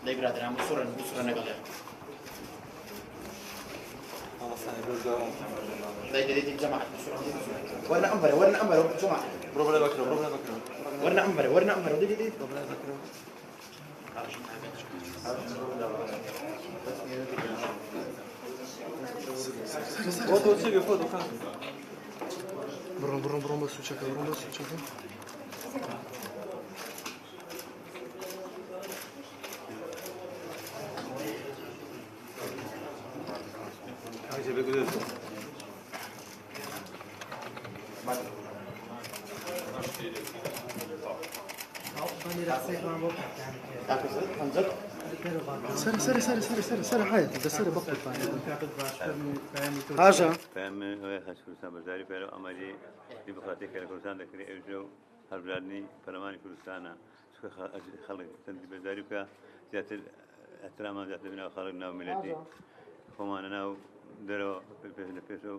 دەی برادەران بسوڕن بسوڕن لەگەڵ یەک. دەی دەی دەی جەماعەت بسوڕن وەرنە ئەم بەرە وەرنە ئەم بەرە جەماعەت وەرنە ئەم بەرە وەرنە ئەم بەرە دەی دەی بڕۆن بڕۆن بڕۆن بە سوچەکە بڕۆن بە سوچەکە. سەر سەر سەر سەر سەر سەر حایەت دە سەر بەقل هاژە. پەیامی ئەوەیە خەڵکی کوردستان بەشداری بکات لەو ئامادەی دیموکراتیە کە لە کوردستان دەکرێت ئەویش لەو هەڵبژاردنی پەرلەمانی کوردستانە چونکە خەڵک چەندی بەشداری بکە زیاتر احترامان زیاتر بناو خەڵک ناو میلەتی خۆمانە ناو دەرەوە پێش لە پێشەوە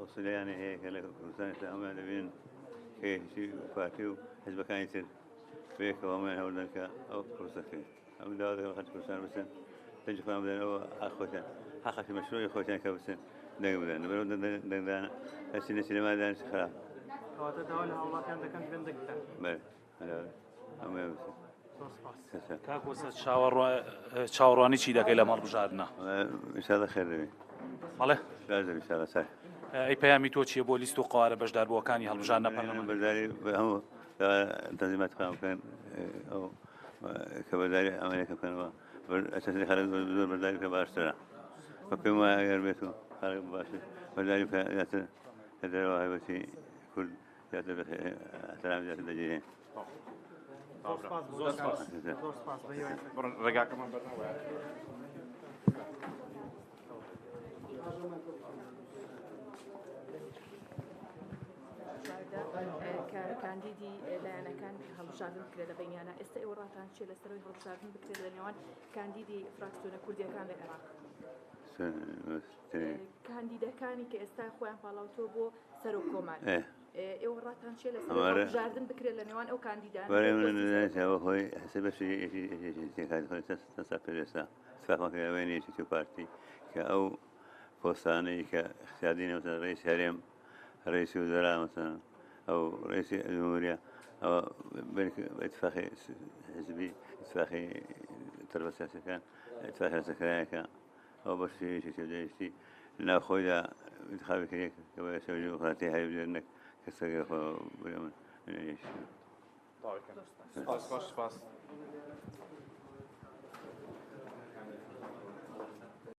حوسلەیان هەیە کە لە کوردستان ئێستا هەموویان دەبینن کە یەکێتی و پارتی و حزبەکانی تر بەیەکەوە هەموویان هەوڵدەن کە ئەو پرۆسە بکرێت. ئەم داوا دەکەم خەڵکی کوردستان بچن دەنگی خۆیان بدەن ئەوە حەق خۆتیان حەقەکی مەشروعی خۆتیان کە بچن دەنگ بدەن لەبەرئەوە دەنگدان هەرچی نەچی لە مادان خراپ. کەواتە داوا لە هاوڵاتیان دەکەن بێن دەنگ بدەن. بەلێ هەموویان بچن. زۆر سپاس. کاک وەسەت چاوەڕوانی چی دەکەی لەم هەڵبژاردنە؟ ان شاء الله خێر دەبێ. بەڵێ باش دەبێ ان شاء الله چاک. ئەی پەیامی تۆ چییە بۆ لیست و قەوارە بەشداربووەکانی هەڵبژاردنە پەرلەمان؟ بەشداری هەموو تەنزیمات خۆیان بکەن ئەو کە بەشداری عەمەلیەکە بکەنەوە ئەساسی خەڵک زۆر بەشداری بکە باشترە بە پێم وایە ئەگەر بێت و خەڵک باشتر بەشداری بکە زیاتر لە دەرەوە هەیبەتی کورد زیاتر احترام زیاتر دەگیرێ. زۆر سپاس زۆر سپاس بە هیوای ڕێگاکەمان بەرنەوە. کاندیدی لایەنەکان هەڵبژاردن بکرێت لە بەینیانە، ئێستا ئێوە ڕاتان چییە لەسەرەوەی هەڵبژاردن بکرێت لە نێوان کاندیدی فراکسیۆنە کوردیەکان لە عێراق؟ کاندیدەکانی کە ئێستا خۆیان پاڵاوتووە بۆ سەرۆک کۆمار، ئێوە ڕاتان چییە لەسەر هەڵبژاردن بکرێت لە نێوان ئەو کاندیدانە؟ خۆی بەشی اتفاقمان کرد بین یەکێتی و پارتی کە ئەو پۆستانەی کە اختیادینە مثلا رئیس هەرێم رئیس وزراء مثلا او رئیس الجمهورية او باتفاق حزبي اتفاقی طرف سیاسەکان اتفاقی ڕێسەکرایەکە ئەو بەشی یەکێتی و دەیشتی ناوخۆیدا انتخابی کرێک کە بە شێوەی دیموکراتی هەیە بدرێت نەک کەسێک خۆ بڵێ من سپاس.